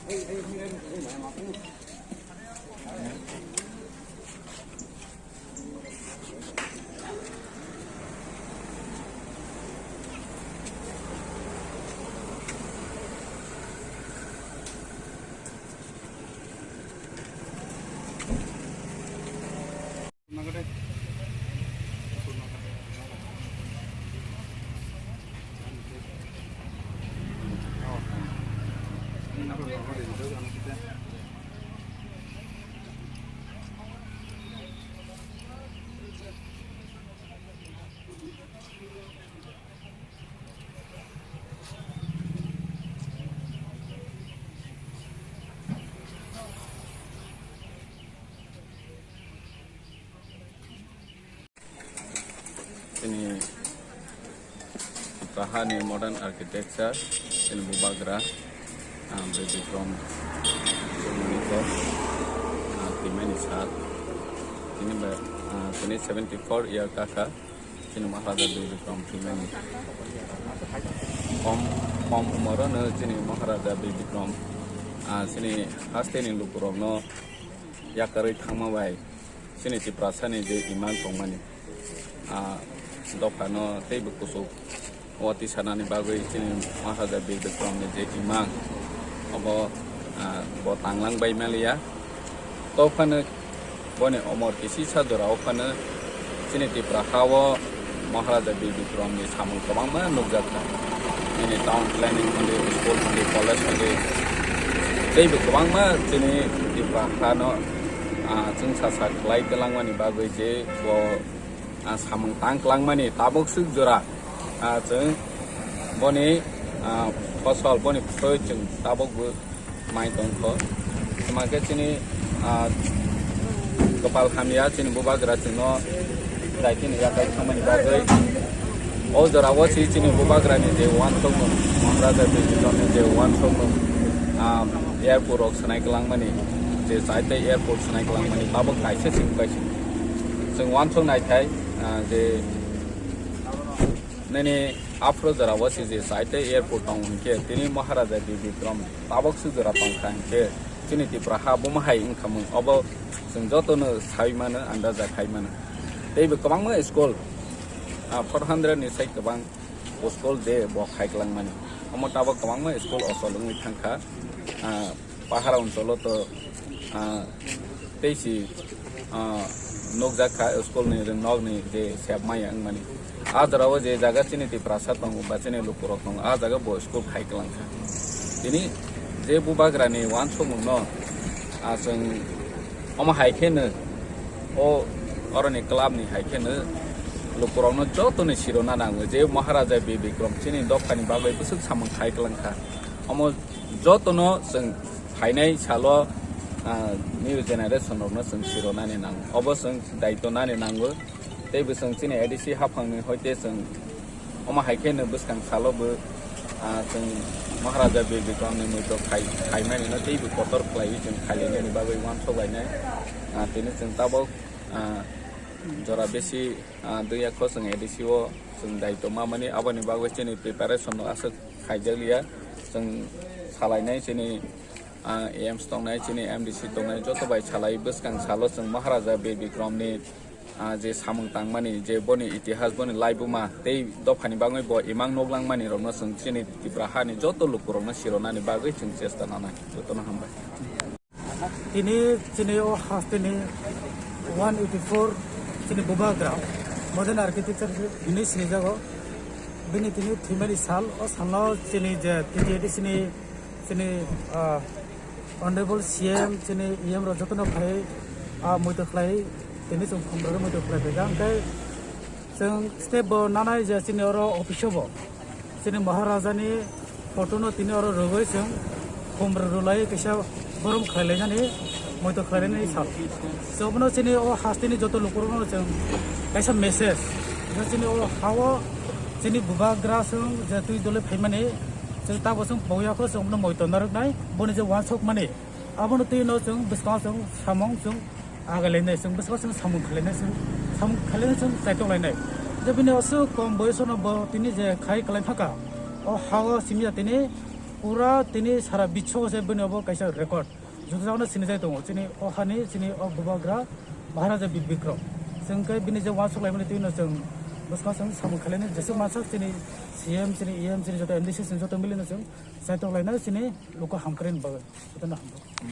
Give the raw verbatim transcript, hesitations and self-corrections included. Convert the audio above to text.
Chini Prahani modern architecture, chini bubagra, ah, Bey Bikram Monitor, ah, twimani sal. Chini ba, ah, chini seventy four year kaka, chini Maharaja Bey Bikram twimani. Kom, kom umorono chini Maharaja Bey Bikram, ah, chini hasteni lukurokno yakarwi thangma bai. Chini Tiprasani je imang tongmani, ah, dophano teibo kuchuk o tisanani bagwi chini Maharaja Bir Bikramni je imang, obo, ah, bo tanglang bai maliya. Tophano boni omor kisisa jora o phano chini Tipra ha-o Maharaja Bir Bikramni samung kwbangma nukjakha. Nini town planning hwnwi, school hwnwi, college hwnwi, teibo kwbangma chini Tipra hano, ah, chwngsa sa khlai kwlangmani bagwi je bo, ah, samung tang kwlangmani tabuk swk jora, ah, chwng boni, ah, phosol, boni phroi chwng tabukbo mai tongkho. Tuma khe chini, ah, kwpal hamya chini bubagra chwngno daitini yakai thangmani bagwi. O jorao si chini bubagrani je uansukmung, Maharaja Birbikromni je uansukmung, ah, airport rok swnai kwlangmani, je chaita airport swnai kwlangmani, tabuk kaisa si kaisa. Chwng uansuk nai thai, ah, je nini aphuru jorao si je chaita airport tong hwnkhe tini Maharaja Birbikrom tabuk si jora tong kha hwnkhe chini Tipra ha buma hai wngkha mung. Obo chwng jotono sai mano, andaja khai mano. Teibo kwbangma school, ah, four hundred ni sai kwbang school je bo khai kwlangmani. Omo tabuk kwbangma school ochol wngwi thangkha. Ah, Pahara oncholo to, ah, tei si, ah, nukjak kha school ni rwngnok ni je sep maya wngmani. A jora o je jaga chini Tiprasa tongo ba chini lukurok tongo, a jaga bo school khai kwlang kha. Tini je bubagra ni uansukmung no, ah, chwng omo hai khe no, o oroni club ni hai khe no lukurok no joto ni sirona nango je Maharaja Bir Bikrom chini dopha ni bagwi bwswk samung khai kwlang kha. Omo jotono chwng phainai salo, ah, new generation rokno chwng sironani nango. Obo chwng daityo nani nango. Teibo chwng chini A D C haphangni hoite chwng omo hai khe no bwskang salo bo, ah, chwng Maharaja Bir Bikramni muitok khai, khaimani no teibo kotor khlaiwi chwng khailainani bagwi uansuk lainai. Ah, tini chwng tabuk, ah, jora besi, ah, dui yakho chwng A D C o chwng daityo mamani, aboni bagwi chini preparation no aswk khaijak liya. Chwng salainai chini, ah, A M C tongnai, chini M D C tongnai, joto bai salai bwskang salo chwng Maharaja Bir Bikrom ni, ah, je samung tangmani, je boni itihas, boni laibuma tei dophani bagwi bo imang nuklangmani rokno chwng chini Tipra hani joto lukurokno sironani bagwi chwng chesta nanai. Jotono hambai. Tini chini o hasteni one eighty four chini bubagra modern architecture hinwi sinijago. Bini tini thwimani sal, o salno chini je T T A D C ni chini, ah, Honorable C M chini E M rok jotono phai, ah, muitu khlai tini chwng khumrok muitu khlai phaikha. Hwnkhe chwng step bo nanai je chini oro office o bo. Chini Maharajani photo no tini oro rwgwi chwng khumrok rwlai kaisa borom khlailainani, moito khlailainani sal. So, obono chini o hasteni joto lukurokno chwng kaisa message, je chini o ha-o chini bubagra chwng je twi dole phaimani, chwng tabo chwng pogya kho chwng obono moito narwknai, boni je uansukmani, abono twi no chwng bwskango chwng samung chwng agalainai, chwng bwskango chwng samung khlainai, chwng samung khlainai chwng chaitoklainai. Je bini aswk kom boyosono bo tini je khai kwlai thaka, o ha-o simi ya tini Pura tini sara biswo se bini obo kaisa record. Joto jagano sinijai tongo. Chini o hani, chini o bubagra Maharaja Bir Bikrom. Chwng khe bini je uansuk laimani twi no chwng bwskango chwng samung khlainai. Jeswk mansak chini C M, chini E M, chini joto M D C, chini joto mili no chwng chaitok lainai chini luku hamkrai ni bagwi. Jotono hamjak.